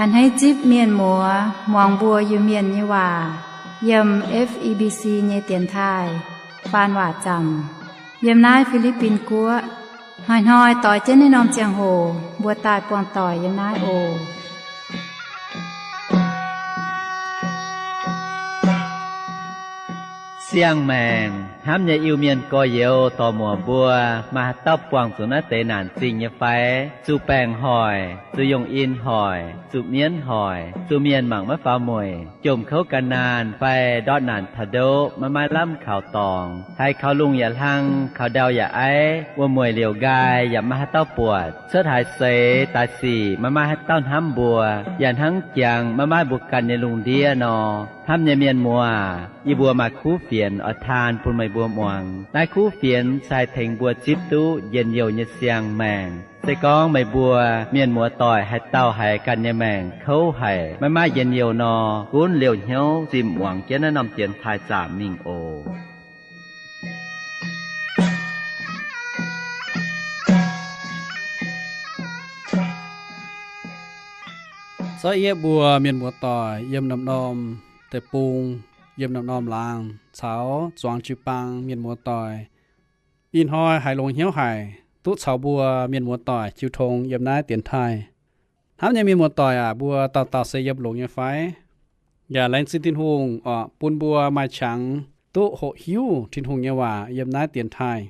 A'hneiv zipv mienh muoz muangx mbuo Iu-Mienh nyei waac yiem F E B C nyei dienx taaih faan waac zaamc yiem naaiv Fi^li^bin Guoqv. Hnoi-hnoi doix jienv naaiv norm ziangh hoc mbuo daaih buangh doic yiem naaiv oc. Siang-maengc hnamv nyei Iu-Mienh gorx-youz dorc-muoc mbuo, maaih haaix dauh buangh zuqc naaiv deix naanc zingh nyei fai? Zuqc baengc hoic, zuqc yongh in hoic, zuqc mienv hoic, zuqc mienh mangc maiv faaux mueic, jomc kouv gan naanh fai ndortv naanc taux ndoqv maiv maaih lamh kaux dorngx, haiz kaux lungh yaac hlang, kaux ndau yaac aiv, wuom-mueic liouc nqaai yaac maiv maaih haaix dauh buatc, cuotv haaix seix daaih sic maiv maaih haaix dauh hnamv mbuo, yaac hnangv jangx maiv maaih mbuo ganh nyei lungh ndiev nor. Hnamv nyei mienh muoz, yie mbuo maaih kuv fienx oix taan bun meih mbuo muangx. Naaiv kuv fienx se haih tengx mbuo zipv duqv njien-youh nyei siang-maengc. Se gorngv meih mbuo mienh muoz-doic haaix dauh haiz ganh nyei maengc kouv haic, maiv maaih njien-youh nor, gunv liouh hnyouv zimh muangx jienv naaiv norm dienx taaih zaamc mingh oc. Zorqv yie mbuo mienh muoz-doic yiem norm-norm deic-bung, yiem norm-norm laangz caux zuangx jiu-baang mienh muoz-doic, ih hnoi haiz longx hnyouv haic duqv caux mbuo mienh muoz-doic jiu tong yiem naaiv dienx taaih. Hnamv nyei mienh muoz-doic aac, mbuo dauh dauh se yiem longx nyei fai? Yaac laengz zingh Tin-Hungh oc, bun mbuo maaih qangx duqv hoqc hiuv Tin-Hungh nyei waac yiem naaiv dienx taaih.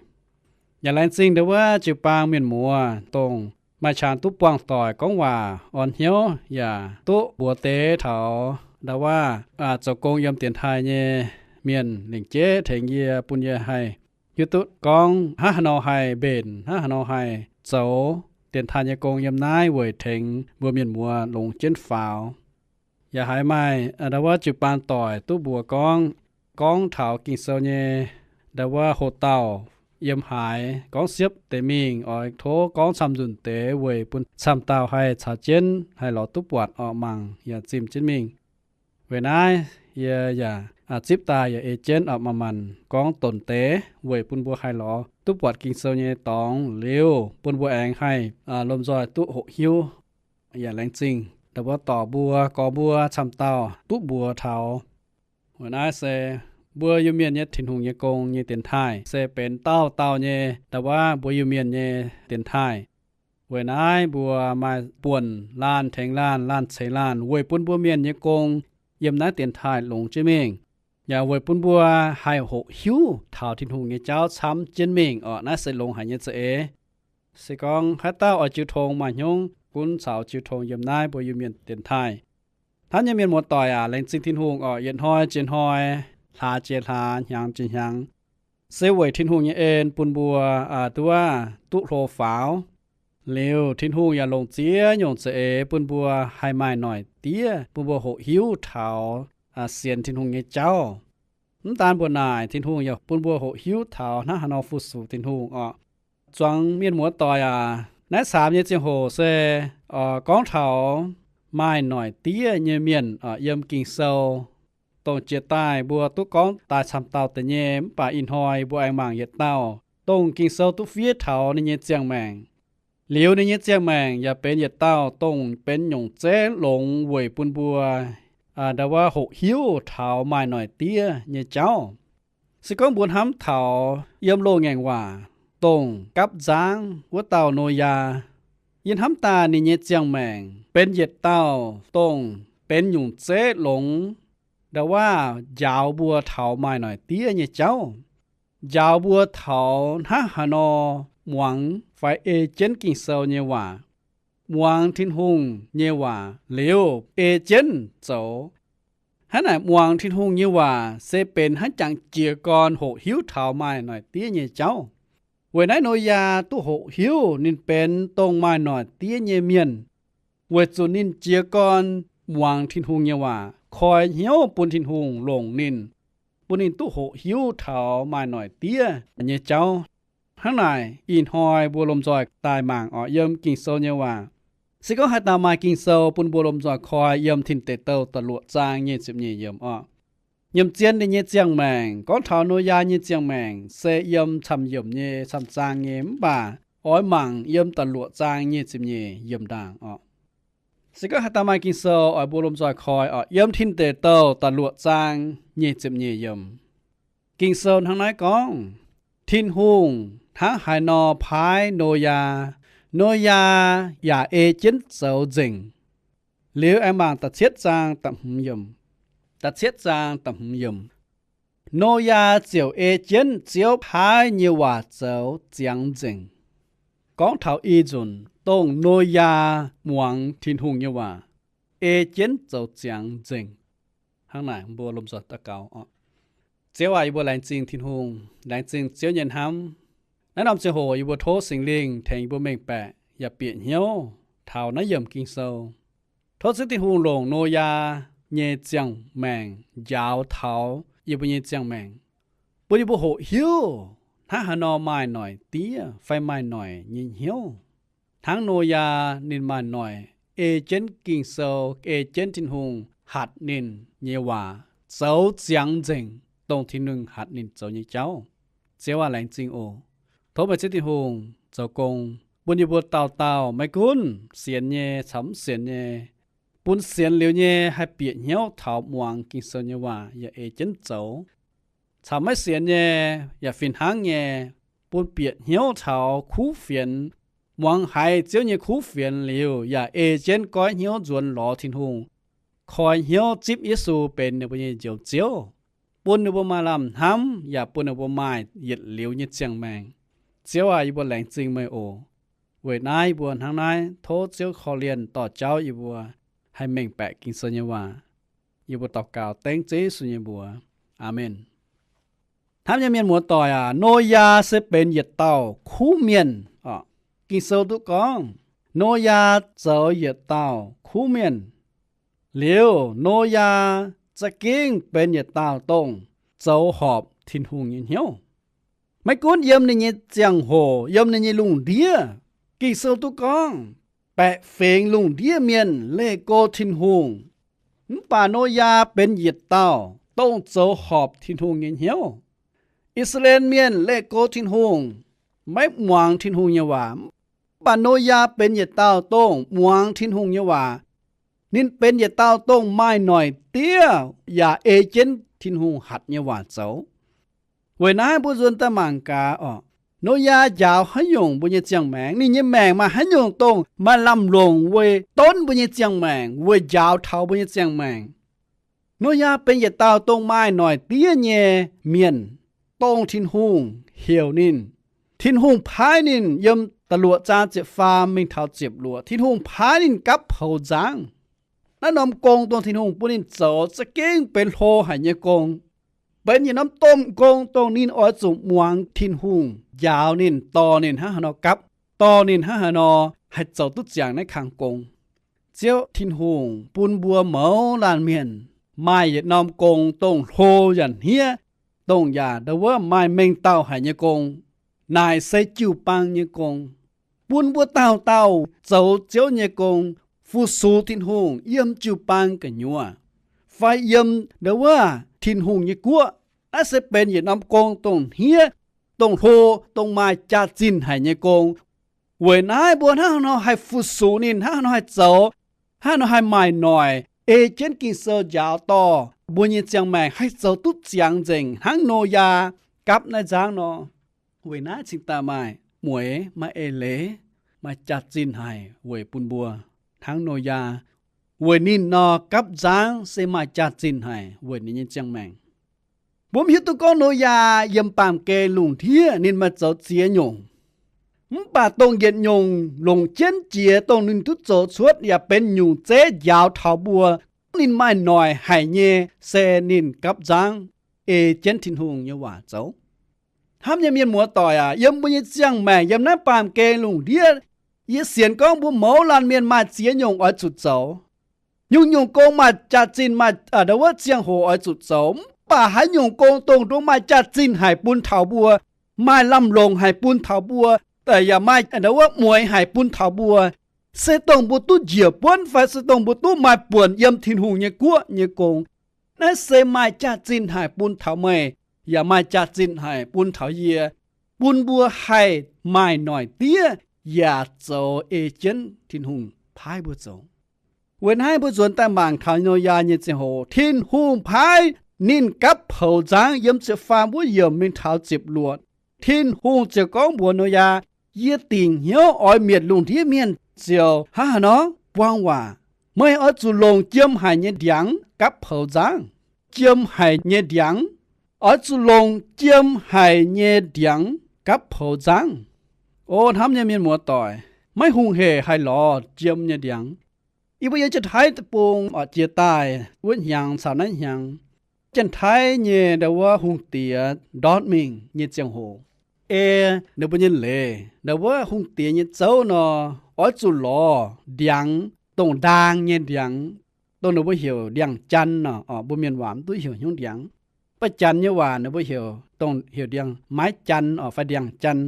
Yaac laengz zingh ndau wuov jiu-baang mienh muoz, dongh maaih qangx duqv buangh doic gorngv waac orn hnyouv yaac duqv mbuox deix taux ndau wuov zoux gong yiem dienx taaih nyei mienh lengc jeiv tengx yie, bun yie haih hiuv duqv gorngv hnangv haaix nor haih mbenc, hnangv haaix nor haih zoux dienx taaih nyei gong yiem naaiv weic tengx mbuo mienh muoz longx jienv faaux. Yaac haiz maaih ndau wuov jiu-baang doic duqv mbuox gorngv, gorngv taux Ging-Sou nyei ndau wuov hoc-dauh yiem haaix gorngv siepv deix mingh, oix tov gorngv camv-nzunc deix weic bun camv dauh haih caux jienv haih lorz duqv buatc orqc, mangc yaac zimh jienv mingh. Weic naaiv yie yaac zipv daaih yaac ei jienv oc, manc-manc gorngv donc deix weic bun mbuo haih lorz duqv buatc Ging-Sou nyei dorngx liuz, bun mbuo aengx haih lomh nzoih duqv hoqc hiuv. Yaac laengz zingh ndau wuov dorc mbuo, gorx mbuo camv dauh duqv mbuox taux. Weic naaiv se mbuo Iu-Mienh nyei Tin-Hungh nyei gong nyei dienx taaih se benx dauh dauh nyei ndau wuov mbuo Iu-Mienh nyei dienx taaih. Weic naaiv mbuo maaih buonc laanh tengx laanh, laanh ceix laanh weic bun mbuo mienh nyei gong yiem naaiv dienx taaih longx jienv mingh, yaac weic bun mbuo haih hoqc hiuv taux Tin-Hungh nyei jauv camv jienv mingh oc. Naaiv se longx haic nyei za'eix. Se gorngv haaix dauh oix jiu tong maaih hnyouv gunv caux jiu tong yiem naaiv mbuo Iu-Mienh dienx taaih. Hnamv nyei mienh muoz-doic aac, laengz zingh Tin-Hungh oc. Yietc hnoi jiex hnoi, hlaax jiex hlaax, hnyangx jiex hnyangx, se weic Tin-Hungh nyei en bun mbuo duqv hlo faaux. Liuz Tin-Hungh yaac longc ziex nyungc za'eix bun mbuo haih maaih noic diev bun mbuo hoqc hiuv taux sienx Tin-Hungh nyei jauv. Mv daan mbuo naaic, Tin-Hungh yaac bun mbuo hoqc hiuv taux hnangv haaix nor fu-sux Tin-Hungh oc. Zuangx mienh muoz-doic aac, naaiv caamx nyei ziangh hoc se gorngv taux maaih noic diev nyei mienh yiem Ging-Sou, dongh jiex daaih mbuo duqv gorngv daaih camv dauh deix nyei. Mv baac ih hnoi mbuo aengx mangc yietc dauh, dongh Ging-Sou duqv fiev taux ninh nyei ziangh maengc. Liuz ninh nyei ziangh maengc yaac benx yietc dauh dongh benx nyungc zeiv longx weic bun mbuo ndau wuov hoqc hiuv taux maaih noic diev nyei jauv. Se gorngv mbuo hnamv taux yiem loz-ngaengc waac dongh gapv nzangv wuov dauh Noyaa, yie hnamv daaih ninh nyei ziangh maengc benx yietc dauh dongh benx nyungc zeiv longx, ndau wuov njaaux mbuo taux maaih noic diev nyei jauv, njaaux mbuo taux hnangv haaix nor muangx fai ei jienv Ging-Sou nyei waac, muangx Tin-Hungh nyei waac liuz ei jienv zoux. Hnangv naaic, muangx Tin-Hungh nyei waac se benx hnangv jangx jiez gorn hoqc hiuv taux maaih noic diev nyei jauv. Weic naaiv Noyaa duqv hoqc hiuv ninh benx dongh maaih noic diev nyei mienh, weic zuqc ninh jiez gorn muangx Tin-Hungh nyei waac, koi hnyouv bun Tin-Hungh longc ninh, bun ninh duqv hoqc hiuv taux maaih noic diev nyei jauv. Hnangv naaic, ih hnoi mbuo lomh nzoih daaih mangc oc, yiem Ging-Sou nyei waac. Se gorngv haaix dauh maaih Ging-Sou, bun mbuo lomh nzoih koi yiem Tin Deic Douh da'luoqc zaang nyic ziepc nyeic yiemc oc. Nyiemc zien ninh nyei ziangh maengc, gorngv taux Noyaa nyei ziangh maengc se yiem camv yiemc nyei camv zaang nyei, mv baac oix mangc yiem da'luoqc zaang nyic ziepc nyeic yiemc ndaangc oc. Se gorngv haaix dauh maaih Ging-Sou oix mbuo lomh nzoih koi oc, yiem Tin Deic Douh da'luoqc zaang nyei ziepc nyeic yiemc. Ging-Sou hnangv naaiv gorngv, Tin-Hungh hnangv haaix nor paaiv Noyaa, Noyaa yaac ei jienv zoux nzengc. Liuz aengx mangc da'cietv zaang da'hmz yiemc. Da'cietv zaang da'hmz yiemc. Noyaa ziouc ei jienv Ziouv paaiv nyei waac zoux ziangx nzengc. Gorngv taux ih nzunc dongh Noyaa muangx Tin-Hungh nyei waac, ei jienv zoux ziangx nzengc. Hnangv naaic mbuo lomh nzoih daux gaux oc. Ziouv aac, yie mbuo laengz zingh Tin-Hungh, laengz zingh Ziouv nyei hnamv. Naaiv norm ziangh hoc yie mbuo tov Singx Lingh tengx yie mbuo mengh baeqc yaac bieqc hnyouv taux naaiv yiemc Ging-Sou. Tov Ziouv Tin-Hungh longc Noyaa nyei ziangh maengc njaaux taux yie mbuo nyei ziangh maengc, bun yie mbuo hoqc hiuv hnangv haaix nor maaih noic diev fai maaih noic nyei hnyouv. Hnangv Noyaa ninh maaih noic ei jienv Ging-Sou, ei jienv Tin-Hungh hatc ninh nyei waac zoux ziangx nzengc, dongh Tin-Hungh hatc ninh zoux nyei jauv. Ziouv aac, laengz zingh oc. Tov meih Ziouv Tin-Hungh zoux gong bun yie mbuo dauh dauh, maiv gunv sienx nyei caux mv sienx nyei, bun sienx liuz nyei haih bieqc hnyouv taux muangx Ging-Sou nyei waac yaac ei jienv zoux. Caux maiv sienx nyei yaac fih hnangv nyei, bun bieqc hnyouv taux kuv fienx, muangx haiz Ziouv nyei kuv fienx liuz yaac ei jienv goiv hnyouv nzuonx lorz Tin-Hungh, koi hnyouv zipv Yesu benx ninh mbuo nyei Njoux Ziouv, bun ninh mbuo maaih lamh hnamv yaac bun ninh mbuo maaih yietc liuz nyei ziangh maengc. Ziouv aac, yie mbuo laengz zingh meih oc. Weic naaiv yie mbuo hnangv naaiv tov Ziouv korv-lienh dorh jauv yie mbuo haih mengh baeqc Ging-Sou nyei waac. Yie mbuo daux gaux dengv Ziouv Yesu nyei mbuox. Aamen. Hnamv nyei mienh muoz-doic aac, Noyaa se benx yietc dauh kuv mienh oc. Ging-Sou duqv gorngv, Noyaa zoux yietc dauh kuv mienh. Liuz, Noyaa za'gengh benx yietc dauh dongh zoux horpc Tin-Hungh nyei hnyouv. Maiv gunv yiem ninh nyei ziangh hoc, yiem ninh nyei lungh ndiev, Ging-Sou duqv gorngv, baeqc fingx lungh ndiev mienh leih go Tin-Hungh. Mv baac Noyaa benx yietc dauh dongh zoux horpc Tin-Hungh nyei hnyouv. I^saa^laa^en Mienh leih go Tin-Hungh, maiv muangx Tin-Hungh nyei waac. Mv baac Noyaa benx yietc dauh dongh muangx Tin-Hungh nyei waac. Ninh benx yietc dauh dongh maaih noic diev yaac ei jienv Tin-Hungh hatc nyei waac zoux. Weic naaiv mbuo nzuonx daaih mangc gaax oc, Noyaa njaaux haaix nyungc mbuo nyei ziangh maengc? Ninh nyei maengc maaih haaix nyungc dongh maaih lamh longc weic donv mbuo nyei ziangh maengc, weic njaaux taux mbuo nyei ziangh maengc? Noyaa benx yietc dauh dongh maaih noic diev nyei mienh, dongh Tin-Hungh heuc ninh. Tin-Hungh paaiv ninh, yiem da'luoqc zaang ziepc faam mingh taux ziepc luoqc, Tin-Hungh paaiv ninh gapv poux nzangv. Naaiv norm gong dongh Tin-Hungh bun ninh zoux za'gengh benx hlo haic nyei gong, benx yietc norm domh gong dongh ninh oix zuqc muangx Tin-Hungh njaaux ninh, dorh ninh hnangv haaix nor gapv, dorh ninh hnangv haaix nor haih zoux duqv ziangx naaiv kang gong. Ziouv Tin-Hungh bun mbuo mouz laanh mienh maaih yietc norm gong dongh hlo yaac hniev, dongh yaac ndau wuov maaih mengh dauh haic nyei gong. Naaic se jiu-baang nyei gong, bun mbuo dauh dauh zoux Ziouv nyei gong, fu-sux Tin-Hungh yiem jiu-baang gu'nyuoz, fai yiem ndau wuov Tin-Hungh nyei guoqv. Naaiv se benx yietc norm gong dongh hniev, dongh hlo, dongh maaih jaax-zinh haic nyei gong. Weic naaiv mbuo hnangv haaix nor haih fu-sux ninh, hnangv haaix nor haih zoux, hnangv haaix nor haih maaih noic ei jienv Ging-Sou njaaux dorh mbuo nyei ziangh maengc haih zoux duqv ziangx nzengc hnangv Noyaa gapv naaiv nzangv nor. Weic naaiv cingx daaih maaih mueix, maaih eix leiz, maaih jaax-zinh haic weic bun mbuo hnangv Noyaa. Weic ninh nor gapv nzangv se maaih jaax-zinh haic weic ninh nyei ziangh maengc. Mbuo mv hiuv duqv gorngv Noyaa yiem baamh gen lungh ndiev ninh maaih zoux ziex nyungc. Mv baac dongh yietc nyungc longc jienv jiex dongh ninh duqv zoux cuotv yaac benx nyungc zeiv njaaux taux mbuo, ninh maaih noic haic nyei se ninh gapv nzangv ei jienv Tin-Hungh nyei waac zoux. Hnamv nyei mienh muoz-doic aac, yiem mbuo nyei ziangh maengc yiem naaiv baamh gen lungh ndiev, yie sienx gorngv mbuo mouz laanh mienh maaih ziex nyungc oix zuqc zoux. Nyungc-nyungc gong maaih jaax-zinh, maaih ndau wuov ziangh hoc oix zuqc zoux. Mv baac haaix nyungc gong dongh ndongc maaih jaax-zinh haic bun taux mbuo, maaih lamh longc haic bun taux mbuo, yaac maaih ndau wuov mueix haic bun taux mbuo, se dongh mbuo duqv njiec buonv fai se dongh mbuo duqv maaih buonc yiem Tin-Hungh nyei guoqv nyei gong. Naaiv se maaih jaax-zinh haic bun taux meih, yaac maaih jaax-zinh haic bun taux yie, bun mbuo haih maaih noic diev yaac zoux ei jienv Tin-Hungh paaiv mbuo zoux. Weic naaiv mbuo nzuonx daaih mangc taux Noyaa nyei ziangh hoc, Tin-Hungh paaiv ninh gapv poux nzangv yiem ziepc faam wuov yiemc mingh taux ziepc luoqc. Tin-Hungh ziouc gorngv mbuox Noyaa, Yie dingc hnyouv oix mietc lungh ndiev mienh ziouc hnangv haaix nor buang waac. Meih oix zuqc longc jiem haic nyei ndiangx gapv poux nzangv. Jiem haic nyei ndiangx. Oix zuqc longc jiem haic nyei ndiangx gapv poux nzangv. O hnamv nyei mienh muoz-doic, maiv hungh hec haih lorz jiem nyei ndiangx. Yie mbuo yiem Janx-Taiv deic-bung oc, jiex daaih wuov hnyangx caux naaiv hnyangx, Janx-Taiv nyei ndau wuov hungh diex ndortv mingh nyei ziangh hoc, ei ninh mbuo nyei leiz, ndau wuov hungh diex nyei zouv nor, oix zuqc lorz ndiangx, dongh ndaang nyei ndiangx, dongh ninh mbuo heuc ndiangx-jan nor. Mbuo mienh waac mv duqv heuc hnyouv ndiangx. Mv baac Janx nyei waac ninh mbuo heuc, dongh heuc ndiangx-maiv-jan oc fai ndiangx-jan,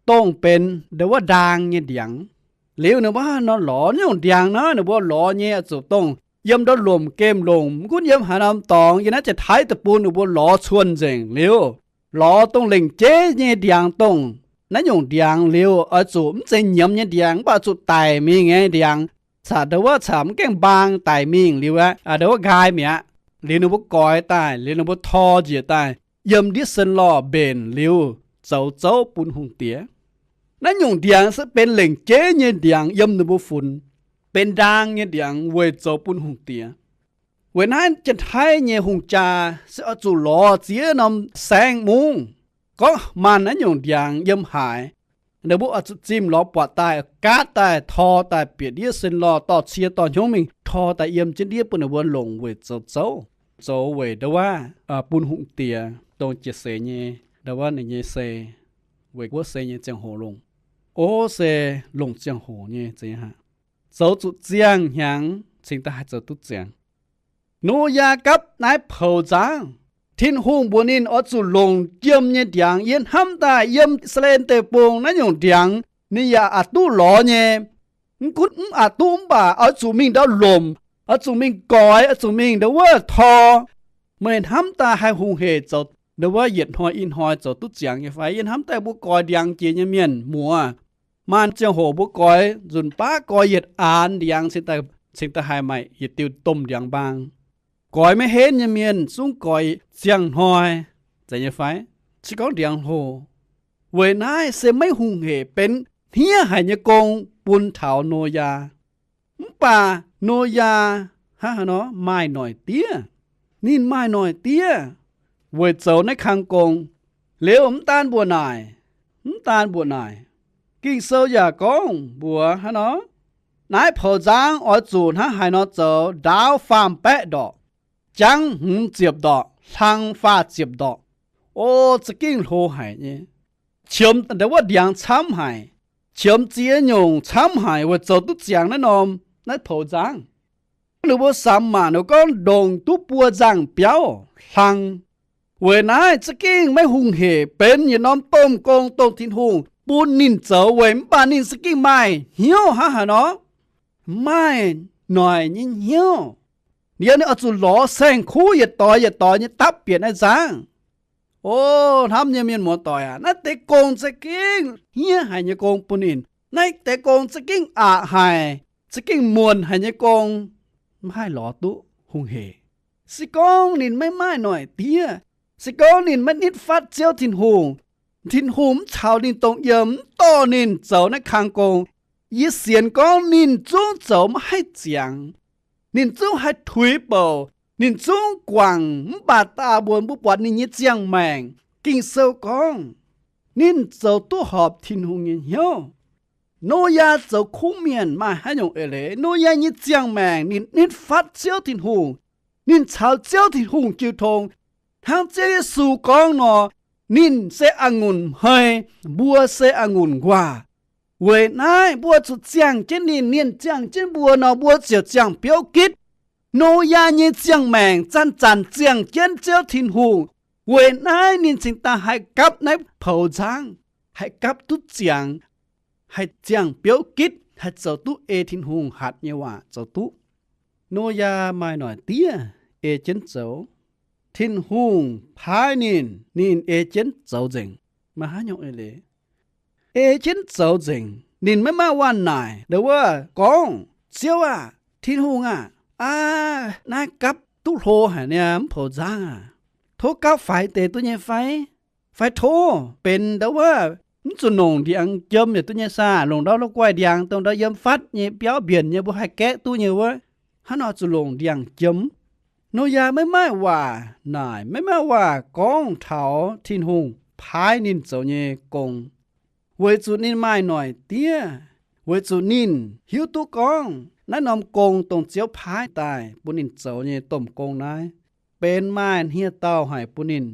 dongh benx ndau wuov ndaang nyei ndiangx. Liuz ninh mbuo hnangv haaix nor lorz naaiv nyungc ndiangx nor, ninh mbuo lorz nyei oix zuqc dongh yiem ndau lomc gemh longc, mv gunv yiem haaix norm dorngx yiem naaiv Janx-Taiv deic-bung ninh mbuo lorz cuonh nzengc liuz, lorz dongh lengc jeiv nyei ndiangx dongh naaiv nyungc ndiangx liuz oix zuqc mv zeiz nyiemz nyei ndiangx, mv baac zuqc daic mingh nyei ndiangx, caux ndau wuov caux mv gaengh mbaang daic mingh liuz aqv, ndau wuov nqaai mi'aqv. Liuz ninh mbuo goix daaih, liuz ninh mbuo tor njiec daaih, yiem ndiev sen lorh mbenc liuz, zoux zouv bun hungh diex. Naaiv nyungc ndiangx se benx lengc jeiv nyei ndiangx yiem ninh mbuo funx, benx ndaang nyei ndiangx weic zoux bun hungh diex. Weic naaiv Janx-Taiv nyei hungh jaa se oix zuqc lorz ziex norm saengv mungv, gorngv maanh naaiv nyungc ndiangx yiem haaix, ninh mbuo oix zuqc zimh lorz buatc daaih, gaatv daaih, tor daaih bieqc ndiev sen lorh dorh cie dorh hnyouv mingh tor daaih yiem jienv ndiev bun ninh mbuo longc weic zoux zouv, zoux weic ndau wuov bun hungh diex dongh jiex seix nyei, ndau wuov ninh nyei sei, weic wuov sei nyei ziangh hoc longc. O, se longc ziangh hoc nyei zeiz aqv. Zoux zuqc ziangh hnyangx cingx daaih haih zoux duqv ziangx. Noyaa gapv naaiv poux nzangv, Tin-Hungh mbuox ninh oix zuqc longc jiem nyei ndiangx. Yie hnamv daaih yiem I^saa^laa^en Deic-Bung naaiv nyungc ndiangx ninh yaac aqc duqv lorz nyei. Mv gunv mv aqc duqv mv baac oix zuqc mingh ndau lomc, oix zuqc mingh goix, oix zuqc mingh ndau wuov tor. Meih hnamv daaih haih hungh hec zoux ndau wuov yietc hnoi i hnoi zoux duqv ziangx nyei fai? Yie hnamv daaih mbuo goix ndiangx jiex nyei mienh muoz, maaih ziangh hoc mbuo goix nzunc baav goix yietc aanx ndiangx cingx daaih haih maaih yietc diuh domh ndiangx mbaang. Goix maiv henv nyei mienh zungv goix ziangh hnoi, zeiz nyei fai? Se gorngv ndiangx hlo. Weic naaiv se maiv hungh hec, benx hniev haic nyei gong bun taux Noyaa. Mv baac Noyaa hnangv haaix nor maaih noic diev. Ninh maaih noic diev weic zoux naaiv kang gong. Liuz mv daan mbuoqc naaic, mv daan mbuoqc naaic, Ging-Sou yaac gorngv mbuox hnangv nor, naaiv poux nzangv oix zuqc hnangv haaix nor zoux, ndaauv faam-baeqv ndorqc, jangv hmz ziepc ndorqc, hlang faah ziepc ndorqc. O, za'gengh hlo haic nyei. Qiemx ndau wuov ndiangx camv haic, qiemx ziex nyungc camv haic weic zoux duqv ziangx naaiv norm, naaiv poux nzangv. Ninh mbuo samx maac ninh gorngv ndongc duqv buo nzangh-biauv hlang. Weic naaiv za'gengh maiv hungh hec, benx yietc norm domh gong dongh Tin-Hungh bun ninh zoux weic mv baac ninh za'gengh maaih hnyouv hnangv haaix nor, maaih noic nyei hnyouv. Liuz ninh oix zuqc lorz saeng-kuv yietc doix yietc doix nyei dapv bieqc naaiv nzangv. O, hnamv nyei mienh muoz-doic aac, naaiv deix gong za'gengh hniev haic nyei gong bun ninh. Naaiv deix gong za'gengh aqc haic, za'gengh muonc haic nyei gong, maiv haih lorz duqv hungh hec. Se gorngv ninh maiv maaih noic diev, se gorngv ninh maiv nitv fatv Ziouv Tin-Hungh, Tin-Hungh mv caux ninh dongh yiem, mv dorh ninh zoux naaiv kang gong, yie sienx gorngv ninh zungv zoux maiv haih ziangx. Ninh zungv haih tuix bouc, ninh zungv guangc, mv baac daauh mbuo mv buatc ninh nyei ziangh maengc. Ging-Sou gorngv ninh zoux duqv horpc Tin-Hungh nyei hnyouv. Noyaa zoux kuv mienh maaih haaix nyungc eix leiz? Noyaa nyei ziangh maengc ninh nitv fatv Ziouv Tin-Hungh. Ninh caux Ziouv Tin-Hungh jiu tong. Hnangv Ziouv Yesu gorngv nor, ninh se a'ngunc hmei, mbuo se a'ngunc nquaah. Weic naaiv mbuo zuqc ziangh jienv ninh. Ninh ziangh jienv mbuo nor, mbuo ziouc ziangh biouv gitv. Noyaa nyei ziangh maengc zanc-zanc ziangh jienv Ziouv Tin-Hungh. Weic naaiv ninh cingx daaih haih gapv naaiv poux nzangv, haih gapv duqv ziangx, haih ziangh biouv gitv, haih zoux duqv ei Tin-Hungh hatc nyei waac zoux duqv. Noyaa maaih noic diev ei jienv zoux. Tin-Hungh paaiv ninh, ninh ei jienv zoux nzengc. Maaih haaix nyungc eix leiz? Ei jienv zoux nzengc. Ninh maiv maaih waangh naaic ndau wuov gorngv, Ziouv aah! Tin-Hungh aah! Aav, naaiv gapv duqv hlo haic niaa, mv poux nzangv aac. Tov gapv faix deix duqv nyei fai? Fai tov benx ndau wuov mv zuqc longc ndiangx jiem yaac duqv nyei saah? Longc ndau loz-guaih ndiangx dongh ndau yiem fatv nyei biauv mbienc nyei mbuo haih gaeqv duqv nyei wuov, hnangv nor zuqc longc ndiangx jiem. Noyaa maiv maaih waac naaic, maiv maaih waac gorngv taux Tin-Hungh paaiv ninh zoux nyei gong, weic zuqc ninh maaih noic diev, weic zuqc ninh hiuv duqv gorngv naaiv norm gong dongh Ziouv paaiv daaih bun ninh zoux nyei domh gong naaiv benx maaih hniev-daauh haic bun ninh,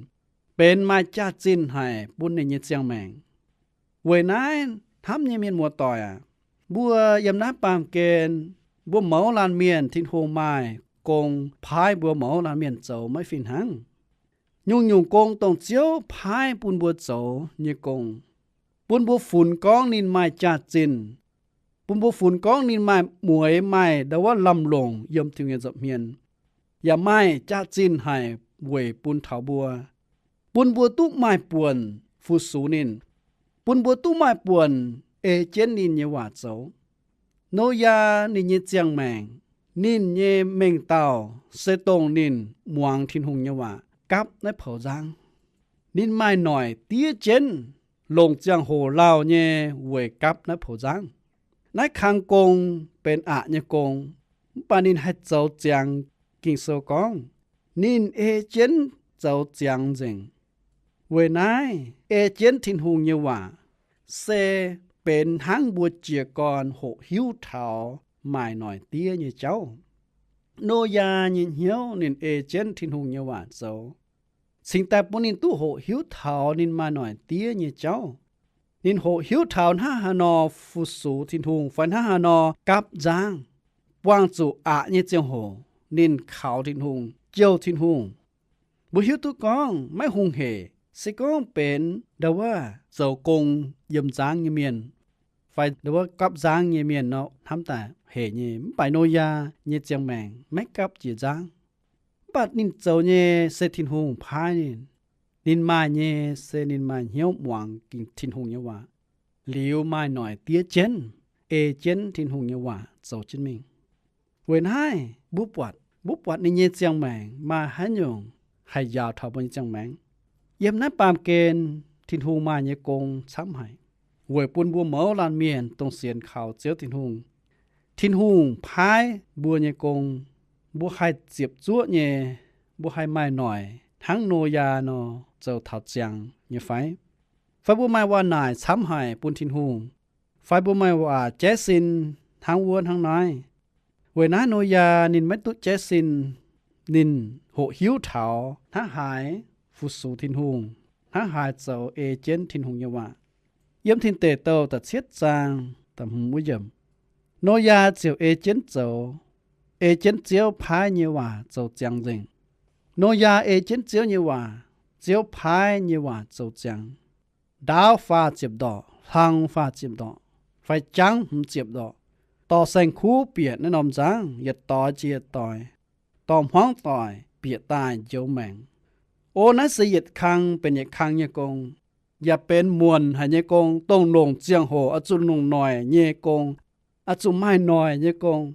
benx maaih jaax-zinh haic bun ninh nyei ziangh maengc. Weic naaiv hnamv nyei mienh muoz-doic aac, mbuo yiem naaiv baamh gen, mbuo mouz laanh mienh Tin-Hungh maaih gong paaiv mbuo mouz laanh mienh zoux maiv fih hnangv. Nyungc-nyungc gong dongh Ziouv paaiv bun mbuo zoux nyei gong, bun mbuo funx gorngv ninh maaih jaax-zinh, bun mbuo funx gorngv ninh maaih mueix, maaih ndau wuov lamh longc yiem Tin-Hungh nyei nza'hmien, yaac maaih jaax-zinh haic weic bun taux mbuo, bun mbuo duqv maaih buonc fu-sux ninh, bun mbuo duqv maaih buonc ei jienv ninh nyei waac zoux. Noyaa ninh nyei ziangh maengc, ninh nyei mengh dauh se dongh ninh muangx Tin-Hungh nyei waac, gapv naaiv poux nzangv. Ninh maaih noic diev jienv, longc ziangh hoc lauh nyei weic gapv naaiv poux nzangv. Naaiv kang gong benx aqc nyei gong, mv baac ninh haih zoux ziangx. Ging-Sou gorngv, ninh ei jienv zoux ziangx nzengc. Weic naaiv ei jienv Tin-Hungh nyei waac se benx hnangv mbuo jiez gorn hoqc hiuv taux maaih noic diev nyei jauv. Noyaa nyei hnyouv ninh ei jienv Tin-Hungh nyei waac zoux, cingx daaih bun ninh duqv hoqc hiuv taux ninh maaih noic diev nyei jauv. Ninh hoqc hiuv taux hnangv haaix nor fu-sux Tin-Hungh fai hnangv haaix nor gapv nzangv, buangh zuqc aqc nyei ziangh hoc ninh kaux Tin-Hungh, jouh Tin-Hungh. Mbuo hiuv duqv gorngv maiv hungh hec, se gorngv benx ndau wuov zoux gong yiem nzangv nyei mienh, fai ndau wuov gapv nzangv nyei mienh nor hnamv daaih hec nyei. Mv baac Noyaa nyei ziangh maengc maiv gapv jiex nzangv. Mv baac ninh zoux nyei se Tin-Hungh paaiv ninh. Ninh maaih nyei se ninh maaih hnyouv muangx Tin-Hungh nyei waac, liuz maaih noic diev jienv, ei jienv Tin-Hungh nyei waac zoux jienv mingh. Weic naaiv mbuo buatc, mbuo buatc ninh nyei ziangh maengc maaih haaix nyungc haih njaaux taux mbuo nyei ziangh maengc. Yiem naaiv baamh gen Tin-Hungh maaih nyei gong camv haic, weic bun mbuo mouz laanh mienh dongh sienx kaux Ziouv Tin-Hungh, Tin-Hungh paaiv mbuo nyei gong, mbuo haih ziepc zuoqv nyei, mbuo haih maaih noic hnangv Noyaa nor zoux taux ziangx nyei fai? Fai mbuo maaih waac-naaic camv haic bun Tin-Hungh? Fai mbuo maaih waac jaiv sin hnangv wuov hnangv naaiv? Weic naaiv Noyaa ninh maiv duqv jaiv sin. Ninh hoqc hiuv taux hnangv haaix fu-sux Tin-Hungh, hnangv haaix zoux ei jienv Tin-Hungh nyei waac. Yiem Tin Deic Douh da'cietv zaang da'hmz wuov yiemc, Noyaa ziouc ei jienv zoux, ei jienv Ziouv paaiv nyei waac zoux ziangx nzengc. Noyaa ei jienv Ziouv nyei waac, Ziouv paaiv nyei waac zoux ziangx. Ndaauv faah ziepc ndorqc, hlang faah ziepc ndorqc, fai jangv hmz ziepc ndorqc, dorh saeng-kuv bieqc naaiv norm nzangv yietc doix jiex yietc doix, dorh hmuangv doic bieqc daaih njoux maengc. O, naaiv se yietc kang benx yietc kang nyei gong, yaac benx muonc haic nyei gong, dongh longc ziangh hoc oix zuqc longc noic nyei gong, oix zuqc maaih noic nyei gong.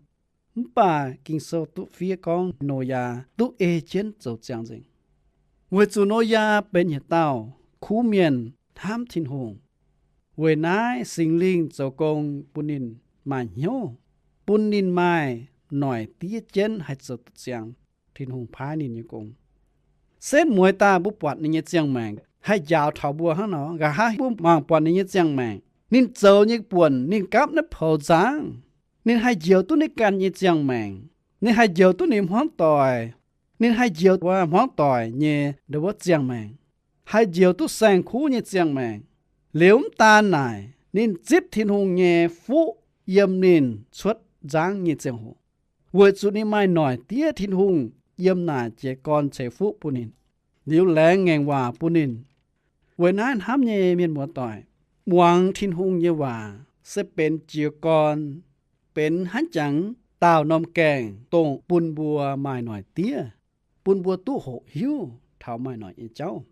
Mv baac Ging-Sou duqv fiev gorngv Noyaa duqv ei jienv zoux ziangx nzengc, weic zuqc Noyaa benx yietc dauh kuv mienh hnamv Tin-Hungh. Weic naaiv Singx Lingh zoux gong bun ninh maaih hnyouv, bun ninh maaih noic diev jienv haih zoux duqv ziangx Tin-Hungh paaiv ninh nyei gong. Setv mueiz daaih mbuo buatc ninh nyei ziangh maengc haih njaaux taux mbuo hnangv nor. Nqa'haav mbuo mangc buatc ninh nyei ziangh maengc, ninh zoux nyei buonc, ninh gapv naaiv poux nzangv, ninh haih njoux duqv ninh ganh nyei ziangh maengc, ninh haih njoux duqv ninh hmuangv doic, ninh haih njoux wuov hmuangv doic nyei ndau wuov ziangh maengc, haih njoux duqv saeng-kuv nyei ziangh maengc. Liuz mv daan naaic, ninh zipv Tin-Hungh nyei fuqv yiem ninh cuotv nzangv nyei ziangh hoc, weic zuqc ninh maaih noic diev Tin-Hungh yiem naaic jiez gorn ceix fuqv bun ninh, liuz laengz ngaengc waac bun ninh. Weic naaiv hnamv nyei mienh muoz-doic, muangx Tin-Hungh nyei waac se benx jiez gorn, benx hnangv jangx daauh norm gaengh dongh bun mbuo maaih noic diev, bun mbuo duqv hoqc hiuv taux maaih noic nyei jauv.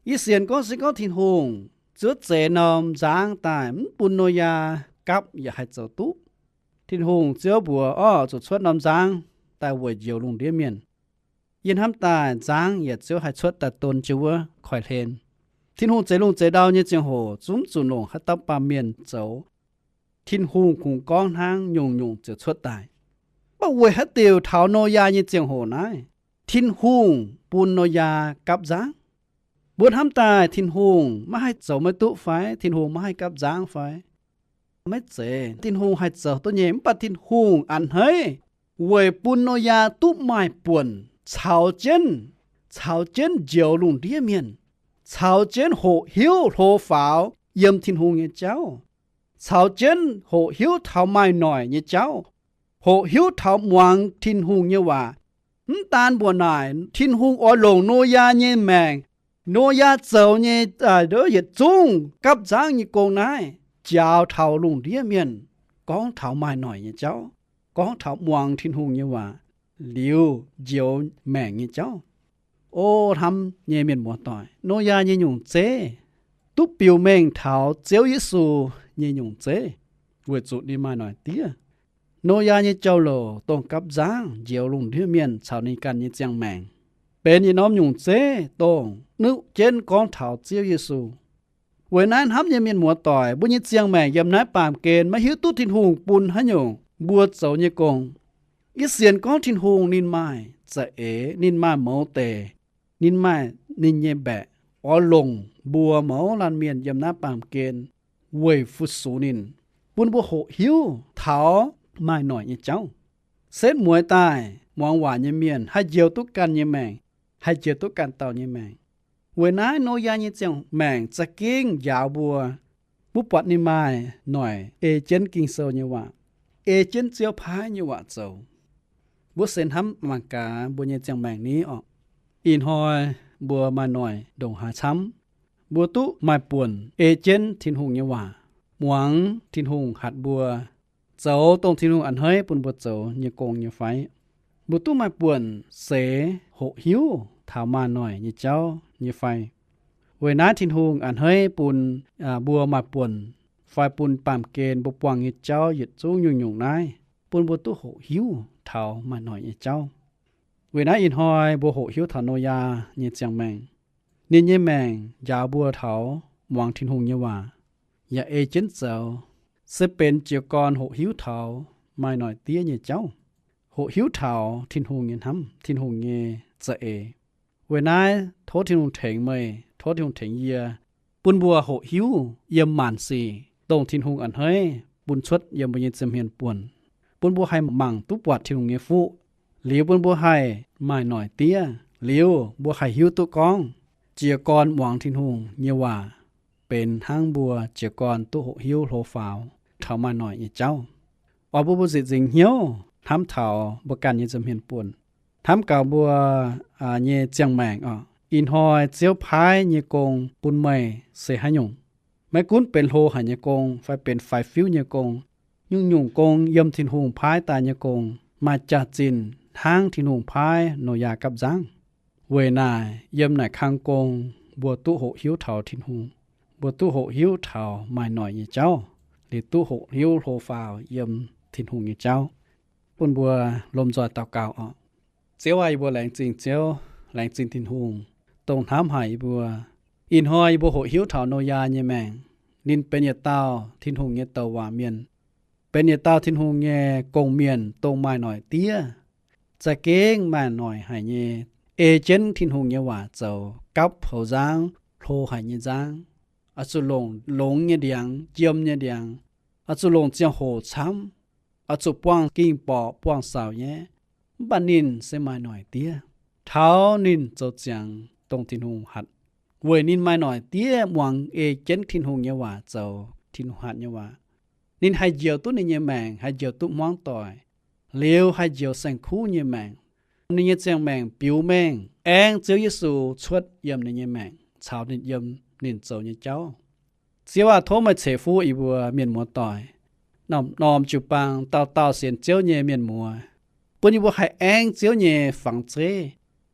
Yie sienx gorngv se gorngv Tin-Hungh zuov zeix norm nzangv daaih mv bun Noyaa gapv yaac haih zoux duqv. Tin-Hungh, Ziouv mbuox, Orv, zuqc cuotv norm nzangv daaih weic njoux lungh ndiev mienh. Yie hnamv daaih nzangv yaac Ziouv haih cuotv daaih don jienv wuov koiv-hlen. Tin-Hungh zeix lungh zeix ndau nyei ziangh hoc zungv zuqc longc haaix dauh baamh mienh zoux. Tin-Hungh kungx gorngv hnangv, nyungc-nyungc ziouc cuotv daaih. Mv baac weic haaix diuc taux Noyaa nyei ziangh hoc naaiv, Tin-Hungh bun Noyaa gapv nzangv? Mbuo hnamv daaih Tin-Hungh maiv haih zoux maiv duqv fai? Tin-Hungh maiv haih gapv nzangv fai? Maiv zeiz. Tin-Hungh haih zoux duqv nyei, mv baac Tin-Hungh a'hneiv weic bun Noyaa duqv maaih buonc caux jienv, caux jienv njoux lungh ndiev mienh, caux jienv hoqc hiuv hlo faaux yiem Tin-Hungh nyei jauv, caux jienv hoqc hiuv taux maaih noic nyei jauv, hoqc hiuv taux muangx Tin-Hungh nyei waac. Mv daan mbuoqc naaic, Tin-Hungh oix longc Noyaa nyei maengc, Noyaa zoux nyei yietc zungv gapv nzangv nyei gong naaiv, njaaux taux lungh ndiev mienh, gorngv taux maaih noic nyei jauv, gorngv taux muangx Tin-Hungh nyei waac liuz njoux maengc nyei jauv. O hnamv nyei mienh muoz-doic, Noyaa nyei nyungc zeiv duqv biux mengh taux Ziouv Yesu nyei nyungc zeiv, weic zuqc ninh maaih noic diev. Noyaa nyei jauv-louc dongh gapv nzangv njoux lungh ndiev mienh caux ninh ganh nyei ziangh maengc, benx yietc norm nyungc zeiv dongh nuqv jienv gorngv taux Ziouv Yesu. Weic naaiv hnamv nyei mienh muoz-doic, mbuo nyei ziangh maengc yiem naaiv baamh gen maiv hiuv duqv Tin-Hungh bun haaix nyungc mbuo zoux nyei gong. Yie sienx gorngv Tin-Hungh ninh maaih za'eix, ninh maaih mouz deic, ninh maaih ninh nyei mbaeqc, oix longc mbuo mouz laanh mienh yiem naaiv baamh gen weic fu-sux ninh, bun mbuo hoqc hiuv taux maaih noic nyei jauv. Setv mueiz daaih muangx waac nyei mienh haih njoux duqv ganh nyei maengc, haih njoux duqv ganh dauh nyei maengc. Weic naaiv Noyaa nyei ziangh maengc za'gengh njaaux mbuo, mbuo buatc ninh maaih noic ei jienv Ging-Sou nyei waac, ei jienv Ziouv paaiv nyei waac zoux. Mbuo se hnamv mangc gaax mbuo nyei ziangh maengc ni orqc. Ih hnoi mbuo maaih noic ndongc haaix camv, mbuo duqv maaih buonc ei jienv Tin-Hungh nyei waac, muangx Tin-Hungh hatc mbuo, zoux dongh Tin-Hungh a'hneiv bun mbuo zoux nyei gong nyei fai? Mbuo duqv maaih buonc seix hoqc hiuv taux maaih noic nyei jauv nyei fai? Weic naaiv Tin-Hungh a'hneiv bun mbuo maaih buonc fai bun baamh gen mbuo buangh nyei jauv yietc zungv nyungc-nyungc naaiv, bun mbuo duqv hoqc hiuv taux maaih noic nyei jauv. Weic naaiv ih hnoi mbuo hoqc hiuv taux Noyaa nyei ziangh maengc. Ninh nyei maengc njaaux mbuo taux muangx Tin-Hungh nyei waac, yaac ei jienv zoux, se benx jiez gorn hoqc hiuv taux maaih noic diev nyei jauv, hoqc hiuv taux Tin-Hungh nyei hnamv, Tin-Hungh nyei za'eix. Weic naaiv tov Tin-Hungh tengx meih, tov Tin-Hungh tengx yie, bun mbuo hoqc hiuv yiem maanc sic dongh Tin-Hungh a'hneiv bun cuotv yiem mbuo nyei ziepc hmien buonc, bun mbuo haih mangc duqv buatc Tin-Hungh nyei fuqv, liuz bun mbuo haih maaih noic diev, liuz mbuo haih hiuv duqv gorngv jiez gorn muangx Tin-Hungh nyei waac benx hnangv mbuo jiez gorn duqv hoqc hiuv hlo faaux taux maaih noic nyei jauv. Oix bun mbuo zitc nzingc hnyouv hnamv taux mbuo ganh nyei ziepc hmien buonc, hnamv gaax mbuo nyei ziangh maengc oc. Ih hnoi Ziouv paaiv nyei gong bun meih se haaix nyungc? Maiv gunv benx hlo haic nyei gong fai benx faix-fiuv nyei gong, nyungc-nyungc gong yiem Tin-Hungh paaiv daaih nyei gong maaih jaax-zinh hnangv Tin-Hungh paaiv Noyaa gapv nzangv. Weic naaic yiem naaic kang gong mbuo duqv hoqc hiuv taux Tin-Hungh, mbuo duqv hoqc hiuv taux maaih noic nyei jauv, liuz duqv hoqc hiuv hlo faaux yiem Tin-Hungh nyei jauv. Bun mbuo lomh nzoih daux gaux oc. Ziouv aac, yie mbuo laengz zingh Ziouv, laengz zingh Tin-Hungh, dongh hnamv haic yie mbuo. Ih hnoi yie mbuo hoqc hiuv taux Noyaa nyei maengc. Ninh benx yietc dauh Tin-Hungh nyei douc waac mienh, benx yietc dauh Tin-Hungh nyei gong-mienh, dongh maaih noic diev, za'gengh maaih noic haic nyei, ei jienv Tin-Hungh nyei waac zoux, gapv poux nzangv, hlo haic nyei nzangv, oix zuqc longc longx nyei ndiangx, jiem nyei ndiangx, oix zuqc longc ziangh hoc camv, oix zuqc buangh ging-borqc buangh saux nyei. Mv baac ninh se maaih noic diev, taux ninh zoux ziangx dongh Tin-Hungh hatc, weic ninh maaih noic diev muangx ei jienv Tin-Hungh nyei waac zoux, Tin-Hungh hatc nyei waac. Ninh haih njoux duqv ninh nyei maengc, haih njoux duqv hmuangv doic, liuz haih njoux saeng-kuv nyei maengc. Ninh nyei ziangh maengc biux mengh aengv Ziouv Yesu cuotv yiem ninh nyei maengc caux ninh yiem ninh zoux nyei jauv. Ziouv aac, tov meih ceix fuqv yie mbuo mienh muoz-doic, norm-norm jiu-baang dauh dauh sienx Ziouv nyei mienh muoz, bun yie mbuo haih aengv Ziouv nyei fangx zeiv,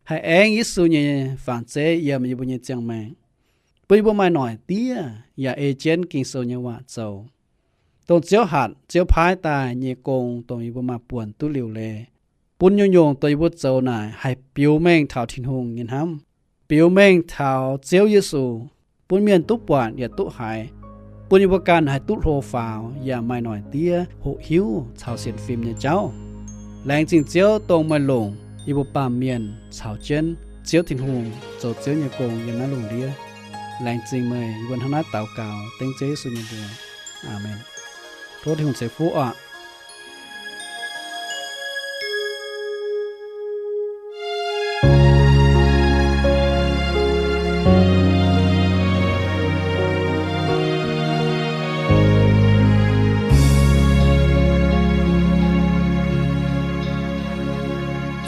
haih aengv Yesu nyei fangx zeiv yiem yie mbuo nyei ziangh maengc, bun yie mbuo maaih noic diev yaac ei jienv Ging-Sou nyei waac zoux. dongh Ziouv hatc Ziouv paaiv daaih nyei gong, dongh yie mbuo maaih buonc duqv liuc leiz, bun nyungc-nyungc dongh yie mbuo zoux naaic haih biux mengh taux Tin-Hungh nyei hnamv, biux mengh taux Ziouv Yesu, bun mienh duqv buatc yaac duqv haiz, bun yie mbuo ganh haih duqv hlo faaux yaac maaih noic diev hoqc hiuv caux sienx fim nyei jauv. Laengz zingh Ziouv dongh meih longc yie mbuo baamh mienh caux jienv Ziouv Tin-Hungh zoux Ziouv nyei gong yiem naaiv lungh ndiev. Laengz zingh meih. Yie mbuo hnangv naaiv daux gaux dengv Ziouv Yesu nyei mbuox. Aamen. Tov Tin-Hungh ceix fuqv oc.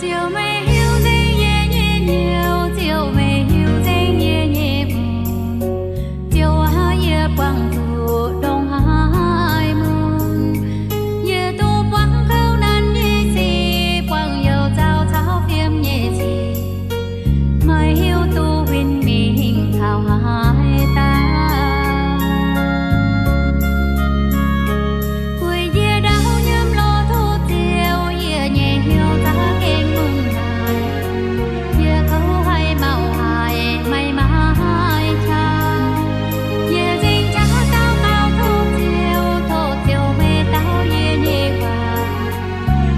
Ziouv, meih hiuv nzengc yie nyei hnyouv, Ziouv, meih hiuv nzengc yie nyei mbuox. Ziouv aac, yie buangh zuqc ndongc haaix mun, yie duqv buangh kouv nanv nyei sic, buangh youh zaux caux fiem nyei sic. Meih hiuv duqv win mingh taux haaix dauh. Weic yie ndau nyiemv lorz tov Ziouv, yie nyei hnyouv za'gengh lungh haic. Yie kouv haiz mauc haic, maiv maaih qaqv. Yie nzengc qaqv daux gaux tov Ziouv, tov Ziouv meih dau yie nyei waac.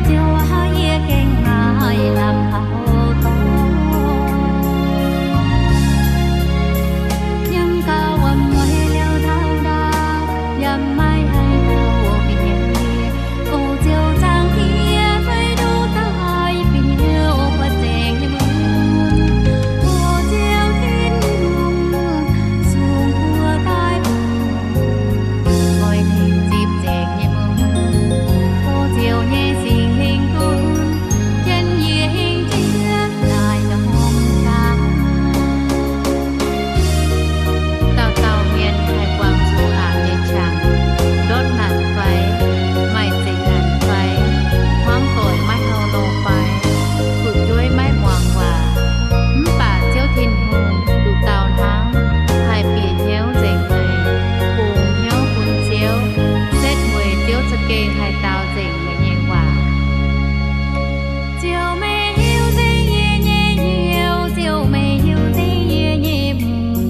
Ziouv aac, yie gengh maaih lamh kaux dorngx. Yiem gauh wuom-mueiz liouh taux ndaangc, yaac maiv haih dauh bieqc yie. O Ziouv Zaangc Diex, meih duqv daaih bieqc yie, o buoz-zaengc nyei mun. O Ziouv Tin-Hungh, sung buo daaih bun, oix tengx zipv nzengc nyei mun. O Ziouv nyei Singx Lingh gunv jienv yie hingh jiex daaih norm qaqv. Dauh dauh mienh haih buangh zuqc aqc nyei qangx, ndortv naanc fai, maaih zinh naanc fai, hmuangv doic maiv hauh longx fai, fu'jueiv maiv muangx waac. Mv baac Ziouv Tin-Hungh nduqc dauh hnangv haih bieqc hnyouv nzengc meih, bungx hnyouv bun Ziouv, setv mueiz Ziouv za'gengh haih dau nzengc meih nyei waac. Ziouv, meih hiuv nzengc yie nyei hnyouv, Ziouv, meih hiuv nzengc yie nyei mbuox.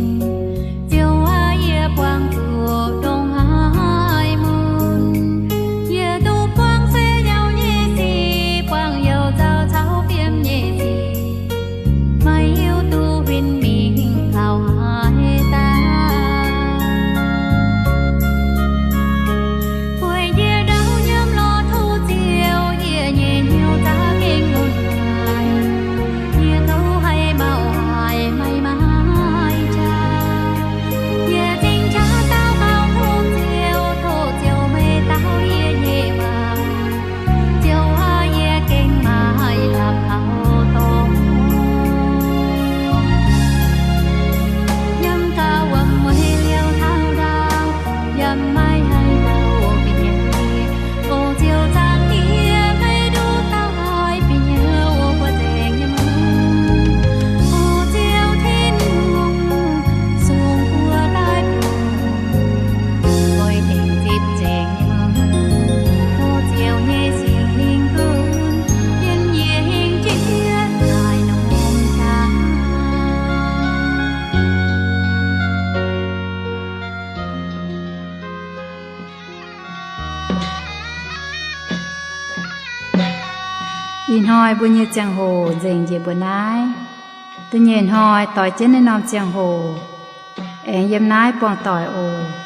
Ziouv aac, yie buangh zuqc ndongc haaix mun, yie duqv buangh se yauh nyei sic, buangh youh zaux caux fiem nyei sic. Meih hiuv duqv win mingh taux haaix dauh. Weic yie ndau nyiemv lorz tov Ziouv, yie nyei hnyouv za'gengh lungh haic. Yie kouv haiz mauc haic, maiv maaih qaqv. Yie nzengc qaqv daux gaux tov Ziouv, tov Ziouv meih dau yie nyei waac. Ziouv aac, yie gengh maaih lamh kaux dorngx. Yiem gauh wuom-mueiz liouh taux ndaangc, yaac maiv haih dauh bieqc yie. O Ziouv Zaangc Diex, meih duqv daaih bieqc yie, o buoz-zaengc nyei mun. O Ziouv Tin-Hungh, sung buo daaih bun, oix tengx zipv nzengc nyei mun. O Ziouv nyei Singx Lingh gunv jienv yie hingh jiex daaih norm qaqv. Ih hnoi mbuo nyei ziangh hoc nzengc njiec mbuo naaiv. Da'nyeic hnoi doix jienv naaiv norm ziangh hoc, aengx yiem naaiv buangh doic oc.